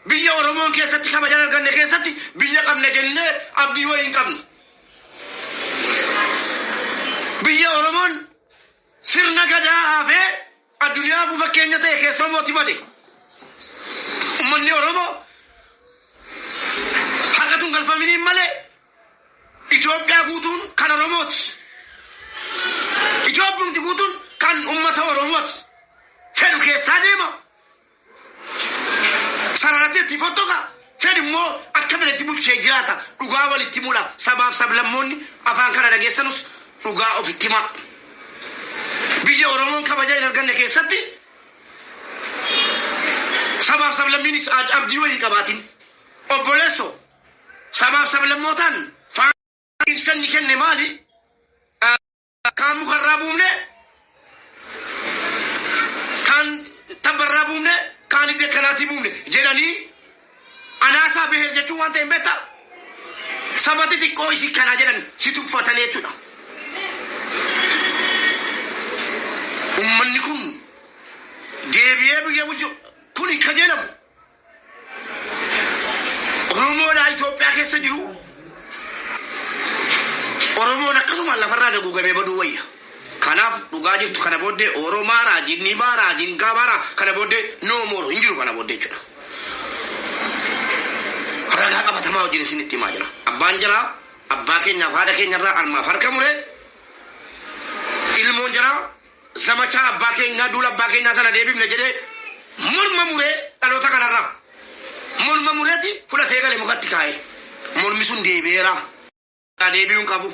Biyya Oromoon keessatti kabaja hin arganne keessatti biyya qabna jennee abdii wayii hin qabnu. Biyya Oromoon sirna gadaa hafee addunyaafuu fakkeenya ta'e keessa mooti bade. Uummanni Oromoo haqatu hin galfaminiin malee Itoophiyaa guutuun kan Oromooti. Itoophiyumti guutuun kan uummata Oromooti. Fedhu keessaa deema. Sararatti itti fottoqa. Fedhu immoo akka fedhetti bulchee jiraata. Dhugaa walitti himudha. Sabaaf sablammoonni afaan kana dhageessanus dhugaa ofitti himaa. Biyya Oromoon kabaja hin arganne keessatti sabaaf sablammiinis abdii wayii hin qabaatin. Obboleesso, sabaaf sablammootaan faana ibsa inni kenne maali? Kaan mukarraa buufne, kaan tabbarraa buufne, kaan iddoo akkanaatii buufne jedhanii anaasaa beher jechuun waan ta'e hin beektaa? Saba xixiqqoo isii kanaa jedhan si tuffatanii jechuudha. Uummanni kun deebi'ee biyya bulchu kun hin kajeelamu. Oromoodhaa Itoophiyaa keessa jiru Oromoon akkasumaan lafarraa daguugamee baduu wayya. Kanaaf dhugaa jirtu kana booddee Oromaaraa, Jinnibaaraa, Jinkaabaraa kana booddee no more hin jiru kana booddee jechuudha. Ragaa qabatamaa wajjin isinitti himaa jira. Abbaan jaraa abbaa keenyaaf haadha keenyarraa armaaf harka muree ilmoon jaraa zamachaa abbaa keenyaa duula abbaa keenyaa sana deebifne jedhee morma muree dhaloota kanarraa morma mureeti fudhatee gale mukatti kaa'ee mormi sun deebi'eera. Deebi'uu hin qabu.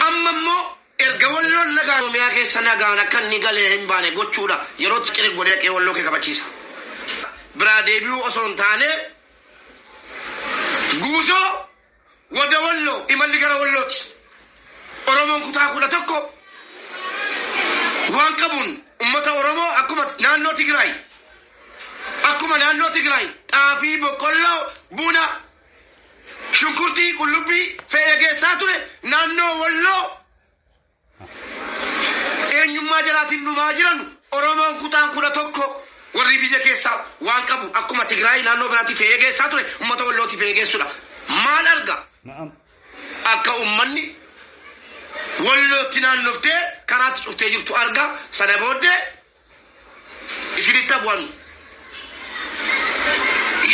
Amma immoo erga Walloon nagaan Oromiyaa keessa nagaan akka inni galee hin baane gochuudha yeroo cire godhee dhaqee Walloo kee kabachiisa. Biraa deebi'uu osoo hin taane guuzoo wada Walloo imalli gara Wallooti. Oromoon kutaa 11 waan qabuun uummata Oromoo akkuma naannoo Tigraay akkuma naannoo Tigraay xaafii, boqqolloo, buna, shunkurtii, qullubbii fe'ee geessaa ture naannoo Walloo eenyummaa jalaatiin dhumaa jiran Oromoon kutaan 11 warri biyya keessaa waan qabu akkuma Tigraay naannoo biraatti fe'ee geessaa ture uummata Wallootti fe'ee geessudha. Maal arga? Akka uummanni Wallootti naannoftee karaatti cuftee jirtu arga. Sana booddee isinitti bu'an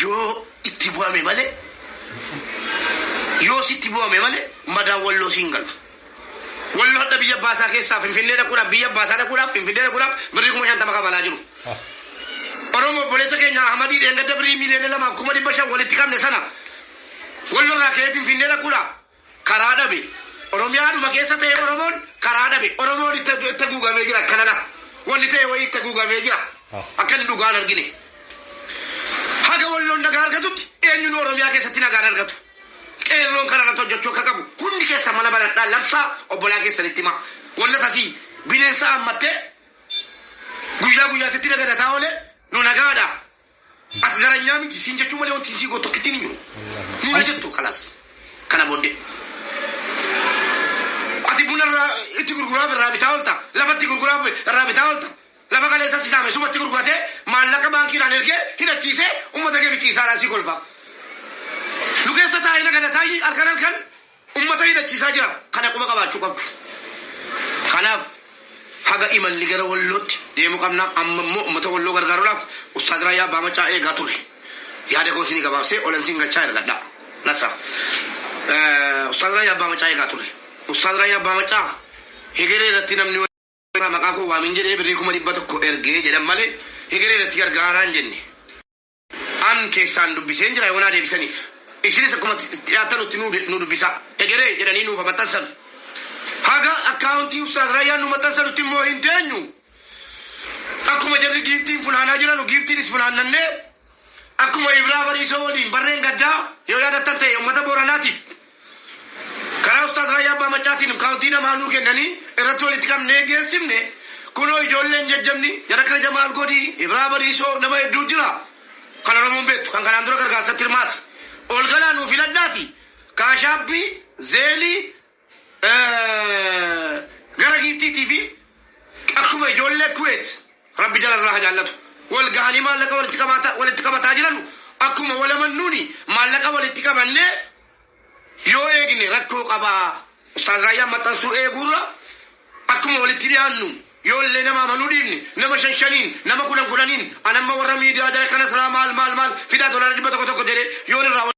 yoo itti bu'ame malee, yoo sitti bu'ame malee madaan Walloo siin galu. Walloo hadha biyya baasaa keessaa Finfinnee dhaquudhaaf, biyya baasaa dhaquudhaaf, Finfinnee dhaquudhaaf birrii 50,000 kafalaa jiru. Oromoo obboleessa keenya Ahmadii dheengadda birrii 2,500,000 walitti qabne sana Walloo irraa ka'ee Finfinnee dhaquudhaaf karaa dhabe. Oromiyaadhuma keessa ta'e Oromoon karaa dhabe. Oromoon itti haguugamee jira akkanadha. Wanni ta'e wayii itti haguugamee jira. Akka inni dhugaan argine. Haga Walloon nagaa argatutti eenyuun Oromiyaa keessatti nagaan argatu? Qeerroon kana irratti hojjechuu akka qabu hundi keessa mana banadhaa labsaa obbolaa keessanitti himaa. Wanna tasii bineensa hammattee guyyaa guyyaa sitti nagadataa oole nu nagaadha. Ati zaranyaa miti siin jechuu malee wanti sii gootu tokkittiin hin jiru. Nuna jettu kalaas kana booddee. Ati buna irraa itti gurguraaf irraa bitaa oolta. Lafatti gurguraaf irraa bitaa oolta. Lafa kaleessa si saame sumatti gurguratee maallaqa baankiidhaan ergee hidhachiisee uummata kee biciisaadhaan si kolfa. Nu keessa taa'ee nagadataa halkan halkan ummata hidhachiisaa jira. Kana quba qabaachuu qabdu. Kanaaf haga imalli gara Wallootti deemuu qabna. Amma immoo ummata Walloo gargaaruudhaaf Ustaaz Raayyaa Abbaa Maccaa eegaa ture. Yaada koo isinii gabaabsee olan siin galchaa ergadhaa. Nasra. Ustaaz Raayyaa Abbaa Maccaa eegaa ture. Ustaaz Raayyaa Abbaa Maccaa hegeree irratti namni maqaa koo waamin jedhee birrii 100,000 ergee jedhan malee hegeree irratti gargaaraa hin jenne. An keessaan dubbiseen jira yoonaa deebisaniif. Isinis akkuma dhiyaattanutti nu dubbisaa. Hegeree jedhanii nuuf maxxansan. Haga akkaawuntii Ustaaz Raayyaan nu maxxansanutti immoo hin teenyu. Akkuma jarri giiftiin funaanaa jiranu giiftiinis funaannannee akkuma Ibraa Bariisoo waliin barreen gaddaa yoo yaadattan ta'e uummata Booranaatiif karaa Ustaaz Raayyaa Abbaa Maccaatiin akkaawuntii namaa nuu kennanii irratti walitti qabnee geessifne. Kunoo ijoolleen jajjabni jara akka Jamaal Godii, Ibraa Bariisoo nama hedduu jira. Kan Oromoon beektu kan kanaan dura gargaarsatti hirmaate. Ol galaa nuu filadhaati. Kaashaabbii, Zeelii, gara giiftiitii fi akkuma ijoollee Kuweet Rabbi jalarraa haa jaallatu. Wal gahanii maallaqa walitti qabataa jiranu. Maallaqa walitti qabannee yoo eegne rakkoo qabaa. Ustaaz Raayyaan maxxansuu eeguurra akkuma walitti dhiyaannu yoo illee nama amanuu dhiibne, nama shan shaniin, nama kudhan kudhaniin, anamma warra miidiyaa jala kana silaa maal maal maal fidaa, doolaara 100 tokko jedhee yoon irraa